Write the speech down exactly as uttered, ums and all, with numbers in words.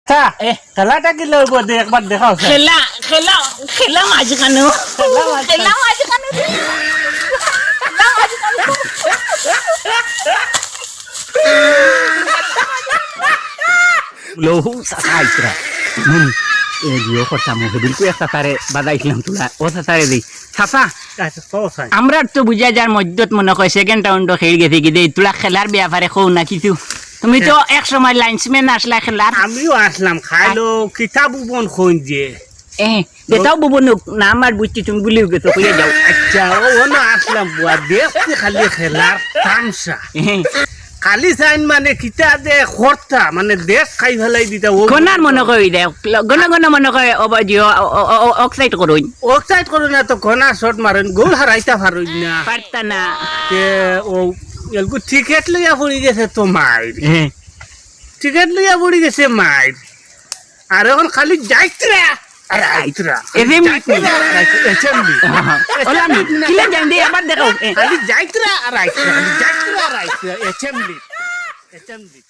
তা, এ। খেলাটা কিলা অইবো দে, একবার দেখাও, স্যার। খেলা, খেলা, খেলা মাঝখানো। খেলা মাঝখানো। খেলা মাঝখানো। খেলা মাঝখানো। লহু চাচা আইতরা। হুম, এ দিও কথা মো, হেদিন কই এক চাচারে বাজাইছিলাম তুলা। ও চাচারে দেই। চাচা, আচ্ছা, কও চাই। আমরার তো বুঝা যার মধ্যত মনো কয় সেকেন্ড রাউন্ডো খেল গেছে কি দে, তুলা খেলার ব্যাপারে কও না কিছু। তুমি তো হ্যাঁ। এক সময় লাইন্সম্যান আসলা খেলার। আমিও আসলাম, খাইলো কিতাব উবন খোঁজ যে। এ, বেটাও বুবো নুক, না আমার বুঝছি তুমি ভুলিও গেছো, কইয়া যাও। আচ্ছা, ও, ও না আসলাম বুয়া, দেখছি খালি খেলার তামশা। এ। খালি চাইন মানে কিতা দে খরতা, মানে দেশ খাই ফেলাই দিতা, ও ঘনার মনে কয় দেখ, ঘন ঘন মনে কয়, ও বাজি, ও, ও, ও, ও, অক্সাইড করুন। অক্সাইড করুন না তো ঘনা শট মারুন, গোল হারাইতা পারুন না। পারতা না। তে ও, এলগু টিকেট লইয়া পড়ি গেছে তো মাইর। এ। টিকেট লইয়া পড়ি গেছে মাইর। আর এখন খালি যাইতরা আর আইতরা। এসেম্বলি। যাইতরা আর আইতরা, এসেম্বলি। ওলা নি, কিলা যাইন দে, আবার দেখাও। এ। খালি যাইতরা আর আইতরা, খালি যাইতরা আর আইতরা, এসেম্বলি। এসেম্বলি।